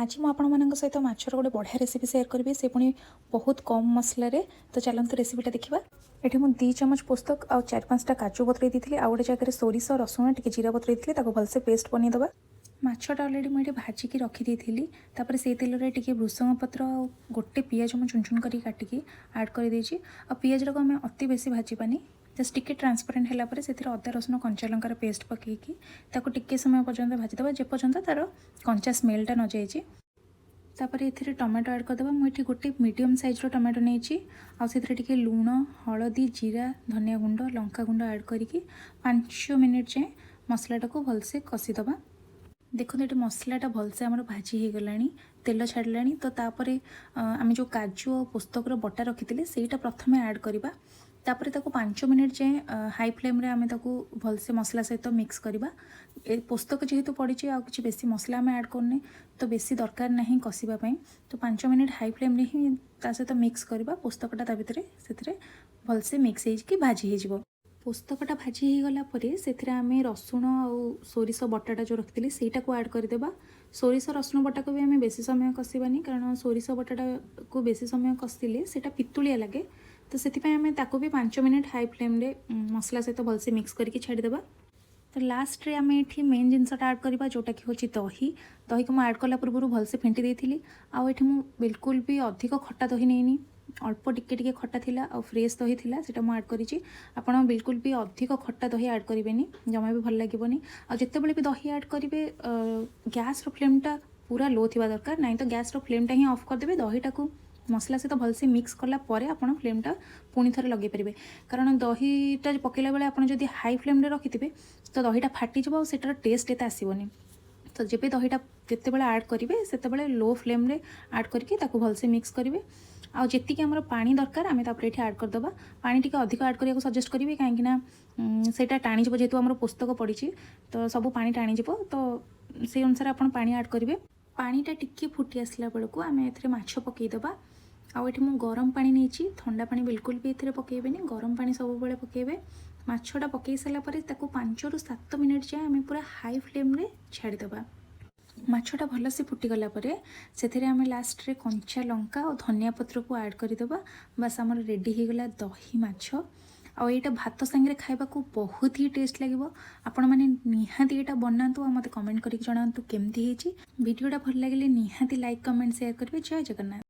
ଆଜି ମୁଁ ଆପଣମାନଙ୍କ ସହିତ ମାଛର ଗୋଟେ ବଢ଼ିଆ ରେସିପି ସେୟାର କରିବି, ସେ ପୁଣି ବହୁତ କମ୍ ମସଲାରେ। ତ ଚାଲନ୍ତୁ, ରେସିପିଟା ଦେଖିବା। ଏଠି ମୁଁ 2 ଚାମଚ ପୋସ୍ତକ ଆଉ 4-5ଟା କାଜୁ ବତୁରେଇ ଦେଇଥିଲି। ଆଉ ଗୋଟେ ଜାଗାରେ ସୋରିଷ, ରସୁଣ, ଟିକେ ଜିରା ବତୁରେଇ ଦେଇଥିଲି। ତାକୁ ଭଲସେ ପେଷ୍ଟ ବନେଇଦେବା। ମାଛଟା ଅଲରେଡ଼ି ମୁଁ ଏଠି ଭାଜିକି ରଖିଦେଇଥିଲି। ତାପରେ ସେଇ ତେଲରେ ଟିକେ ଭୃସଙ୍ଗ ପତ୍ର ଆଉ ଗୋଟେ ପିଆଜ ମୁଁ ଚୁନ ଚୁନ କରିକି କାଟିକି ଆଡ଼୍ କରିଦେଇଛି। ଆଉ ପିଆଜଟାକୁ ଆମେ ଅତି ବେଶୀ ଭାଜିବାନି। ଜଷ୍ଟ ଟିକେ ଟ୍ରାନ୍ସପାରେଣ୍ଟ ହେଲା ପରେ ସେଥିରେ ଅଦା, ରସୁଣ, କଞ୍ଚା ଲଙ୍କାର ପେଷ୍ଟ ପକାଇକି ତାକୁ ଟିକେ ସମୟ ପର୍ଯ୍ୟନ୍ତ ଭାଜିଦେବା, ଯେପର୍ଯ୍ୟନ୍ତ ତା'ର କଞ୍ଚା ସ୍ମେଲ୍ଟା ନଯାଇଛି। ତାପରେ ଏଥିରେ ଟମାଟୋ ଆଡ଼୍ କରିଦେବା। ମୁଁ ଏଠି ଗୋଟେ ମିଡ଼ିୟମ୍ ସାଇଜ୍ର ଟମାଟୋ ନେଇଛି। ଆଉ ସେଥିରେ ଟିକେ ଲୁଣ, ହଳଦୀ, ଜିରା, ଧନିଆ ଗୁଣ୍ଡ, ଲଙ୍କା ଗୁଣ୍ଡ ଆଡ଼୍ କରିକି 5 ମିନିଟ୍ ଯାଏଁ ମସଲାଟାକୁ ଭଲସେ କଷିଦେବା। ଦେଖନ୍ତୁ, ଏଠି ମସଲାଟା ଭଲସେ ଆମର ଭାଜି ହେଇଗଲାଣି, ତେଲ ଛାଡ଼ିଲାଣି। ତ ତାପରେ ଆମେ ଯେଉଁ କାଜୁ ଆଉ ପୋସ୍ତକର ବଟା ରଖିଥିଲେ, ସେଇଟା ପ୍ରଥମେ ଆଡ଼୍ କରିବା। ତାପରେ ତାକୁ 5 ମିନିଟ୍ ଯାଏଁ ହାଇ ଫ୍ଲେମ୍ରେ ଆମେ ତାକୁ ଭଲସେ ମସଲା ସହିତ ମିକ୍ସ କରିବା। ଏ ପୋସ୍ତକ ଯେହେତୁ ପଡ଼ିଛି ଆଉ କିଛି ବେଶୀ ମସଲା ଆମେ ଆଡ଼୍ କରୁନେ, ତ ବେଶୀ ଦରକାର ନାହିଁ କଷିବା ପାଇଁ। ତ 5 ମିନିଟ୍ ହାଇ ଫ୍ଲେମ୍ରେ ହିଁ ତା ସହିତ ମିକ୍ସ କରିବା। ପୋସ୍ତକଟା ତା ଭିତରେ ସେଥିରେ ଭଲସେ ମିକ୍ସ ହେଇକି ଭାଜି ହେଇଯିବ। ପୋସ୍ତକଟା ଭାଜି ହେଇଗଲା ପରେ ସେଥିରେ ଆମେ ରସୁଣ ଆଉ ସୋରିଷ ବଟାଟା ଯେଉଁ ରଖିଥିଲି, ସେଇଟାକୁ ଆଡ଼୍ କରିଦେବା। ସୋରିଷ ରସୁଣ ବଟାକୁ ବି ଆମେ ବେଶୀ ସମୟ କଷିବାନି, କାରଣ ସୋରିଷ ବଟାଟାକୁ ବେଶୀ ସମୟ କଷିଲେ ସେଇଟା ପିତୁଳିଆ ଲାଗେ। ତ ସେଥିପାଇଁ ଆମେ ତାକୁ ବି 5 ମିନିଟ୍ ହାଇ ଫ୍ଲେମ୍ରେ ମସଲା ସହିତ ଭଲସେ ମିକ୍ସ କରିକି ଛାଡ଼ିଦେବା। ତ ଲାଷ୍ଟରେ ଆମେ ଏଠି ମେନ୍ ଜିନିଷଟା ଆଡ଼୍ କରିବା, ଯେଉଁଟାକି ହେଉଛି ଦହି। ଦହିକୁ ମୁଁ ଆଡ଼୍ କଲା ପୂର୍ବରୁ ଭଲସେ ଫେଣ୍ଟି ଦେଇଥିଲି। ଆଉ ଏଠି ମୁଁ ବିଲକୁଲ ବି ଅଧିକ ଖଟା ଦହି ନେଇନି। ଅଳ୍ପ ଟିକେ ଟିକେ ଖଟା ଥିଲା ଆଉ ଫ୍ରେଶ୍ ଦହି ଥିଲା, ସେଇଟା ମୁଁ ଆଡ଼୍ କରିଛି। ଆପଣ ବିଲକୁଲ ବି ଅଧିକ ଖଟା ଦହି ଆଡ଼୍ କରିବେନି, ଜମା ବି ଭଲ ଲାଗିବନି। ଆଉ ଯେତେବେଳେ ବି ଦହି ଆଡ଼୍ କରିବେ, ଗ୍ୟାସ୍ର ଫ୍ଲେମ୍ଟା ପୁରା ଲୋ ଥିବା ଦରକାର, ନାହିଁ ତ ଗ୍ୟାସ୍ର ଫ୍ଲେମ୍ଟା ହିଁ ଅଫ୍ କରିଦେବେ। ଦହିଟାକୁ ମସଲା ସହିତ ଭଲସେ ମିକ୍ସ କଲା ପରେ ଆପଣ ଫ୍ଲେମ୍ଟା ପୁଣି ଥରେ ଲଗେଇ ପାରିବେ, କାରଣ ଦହିଟା ପକାଇଲା ବେଳେ ଆପଣ ଯଦି ହାଇ ଫ୍ଲେମ୍ରେ ରଖିଥିବେ, ତ ଦହିଟା ଫାଟିଯିବ ଆଉ ସେଟାର ଟେଷ୍ଟ ଏତେ ଆସିବନି। ତ ଯେବେ ଦହିଟା ଯେତେବେଳେ ଆଡ଼୍ କରିବେ, ସେତେବେଳେ ଲୋ ଫ୍ଲେମ୍ରେ ଆଡ଼୍ କରିକି ତାକୁ ଭଲସେ ମିକ୍ସ କରିବେ। ଆଉ ଯେତିକି ଆମର ପାଣି ଦରକାର, ଆମେ ତାପରେ ଏଠି ଆଡ଼୍ କରିଦେବା। ପାଣି ଟିକେ ଅଧିକ ଆଡ଼୍ କରିବାକୁ ସଜେଷ୍ଟ କରିବି, କାହିଁକିନା ସେଇଟା ଟାଣିଯିବ। ଯେହେତୁ ଆମର ପୋସ୍ତକ ପଡ଼ିଛି, ତ ସବୁ ପାଣି ଟାଣିଯିବ। ତ ସେଇ ଅନୁସାରେ ଆପଣ ପାଣି ଆଡ଼୍ କରିବେ। ପାଣିଟା ଟିକେ ଫୁଟି ଆସିଲା ବେଳକୁ ଆମେ ଏଥିରେ ମାଛ ପକାଇଦେବା। ଆଉ ଏଠି ମୁଁ ଗରମ ପାଣି ନେଇଛି। ଥଣ୍ଡା ପାଣି ବିଲକୁଲ ବି ଏଥିରେ ପକାଇବେନି, ଗରମ ପାଣି ସବୁବେଳେ ପକାଇବେ। ମାଛଟା ପକାଇ ସାରିଲା ପରେ ତାକୁ 5ରୁ 7 ମିନିଟ୍ ଯାଏଁ ଆମେ ପୁରା ହାଇ ଫ୍ଲେମ୍ରେ ଛାଡ଼ିଦେବା। ମାଛଟା ଭଲସେ ଫୁଟିଗଲା ପରେ ସେଥିରେ ଆମେ ଲାଷ୍ଟରେ କଞ୍ଚା ଲଙ୍କା ଆଉ ଧନିଆ ପତ୍ରକୁ ଆଡ଼୍ କରିଦେବା। ବାସ୍, ଆମର ରେଡ଼ି ହେଇଗଲା ଦହି ମାଛ। ଆଉ ଏଇଟା ଭାତ ସାଙ୍ଗରେ ଖାଇବାକୁ ବହୁତ ହି ଟେଷ୍ଟ ଲାଗିବ। ଆପଣମାନେ ନିହାତି ଏଇଟା ବନାନ୍ତୁ ଆଉ ମୋତେ କମେଣ୍ଟ କରିକି ଜଣାନ୍ତୁ କେମିତି ହେଇଛି। ଭିଡ଼ିଓଟା ଭଲ ଲାଗିଲେ ନିହାତି ଲାଇକ୍, କମେଣ୍ଟ, ସେୟାର କରିବେ। ଜୟ ଜଗନ୍ନାଥ।